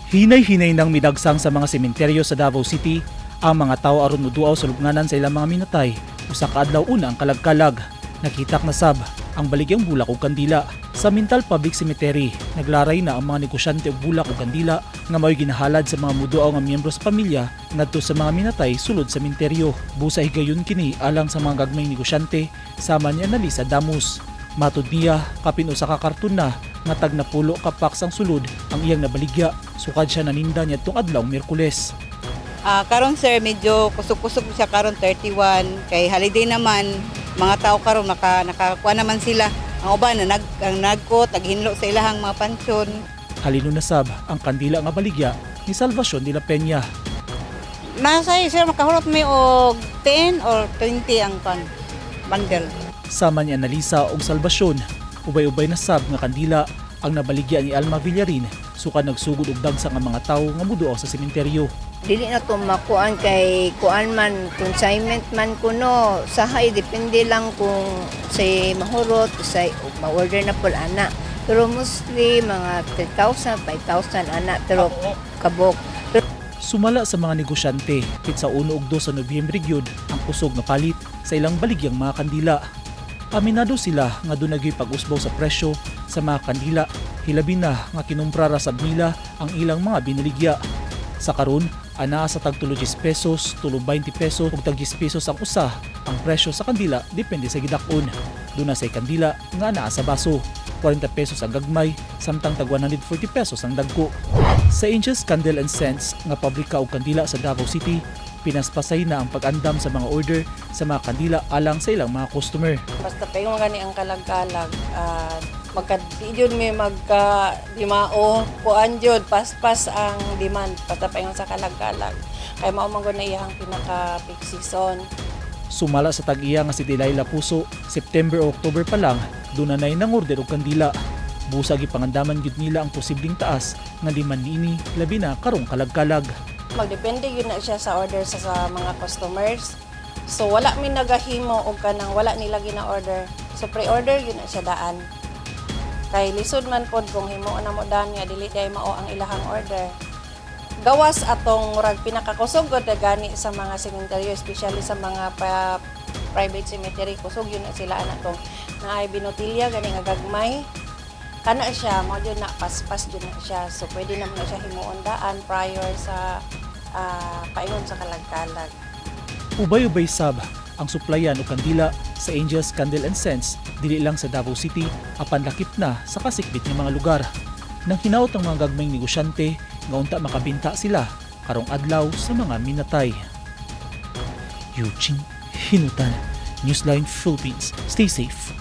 Hinay-hinay nang midagsang sa mga sementeryo sa Davao City ang mga tao aron moduaw sa lubnganan sa ilang mga minatay usa ka adlaw una ang kalagkalag. Nakitak na sab ang baligyang bulak ug kandila. Sa Mintal Public Cemetery, naglaray na ang mga negosyante og bulak ug kandila nga mao'y ginahalad sa mga muduaw nga miyembro sa pamilya ngadto sa mga minatay sulod sa sementeryo. Busa higayon kini alang sa mga gagmayng negosyante sama ni Analisa Damus. Matud niya, kapin usa ka karton na nga tag 10 ka packs ang sulod ang iyang nabaligya sukad siya naninda niadtong adlaw Miyerkules. Karon, sir, medyo kusog-kusog siya karon 31 kay holiday naman mga tao karon, nakakuha naman sila. Ang uban na ang nagkot, naghinlo sa ilahang mga pansyon. Halino na sab ang kandila nga baligya ni Salvacion de la Peña. Nasa sir, makahurot mi og 10 or 20 ang kan bundle. Sama ni Analisa og Salvacion, ubay-ubay na sab nga kandila ang nabaligya ni Alma Villarin sukad nagsugod og dagsa nga mga tawo nga muduaw sa sementeryo. Dili na to makuan kay kuan man, consignment man kuno, sahay depende lang kung say mahurot, say ma-order na pud ana, pero mostly mga 3,000, 5,000 ana, pero kabok. Sumala sa mga negosyante, pitsa 1 ug 2 sa Nobyembre gyud ang kusog nga palit sa ilang baligyang mga kandila. Aminado sila nga duna gyud pag-usbaw sa presyo sa mga kandila, hilabi na nga kinumpra ra sab nila ang ilang mga binaligya. Sa karon, anaa sa tag 10 pesos, 20 pesos ug tag 10 pesos ang usa ang presyo sa kandila depende sa gidak-on. Duna say kandila nga anaa sa baso, 40 pesos ang gagmay samtang tag 140 pesos ang dagko. Sa Angels Candle and Scents nga pabrika og kandila sa Davao City, pinaspasay na ang pag-andam sa mga order sa mga kandila alang sa ilang mga customer. Basta pa yung gani ang kalag-kalag, magka di jud may magka dimao, kuan jud paspas ang demand basta pa yung sa kalag-kalag. Kay mao man gud na iyang pinaka peak season. Sumala sa tag-iya nga si Delilah Puso, September o October pa lang, duna na'y nangorder og kandila. Busa gipangandaman gyud nila ang posibleng taas nga demand niini labi na karong kalagkalag. Magdepende yun na siya sa order sa mga customers. So wala mi nagahimo og kanang wala nila gina-order. So pre-order yun na siya daan. Kay lisod man pod kung himuon na mo daan nga dili diay mao ang ilahang order. Gawas atong murag pinakakusog gud na gani sa mga sementeryo, especially sa mga private cemetery, kusog yun na sila ana tong naay binotilya gani nga gagmay. Kana siya mo jud na paspas jud na siya. So pwede naman na siya himuon daan prior sa paingon sa kalagkalag. Ubay-ubay sab ang suplayan og kandila sa Angels Candle and Scents dili lang sa Davao City apan lakip na sa kasikbit nga mga lugar. Nang hinaot ang mga gagmayng negosyante nga unta makabinta sila karong adlaw sa mga minatay. Eugene Hinutan, Newsline Philippines. Stay safe.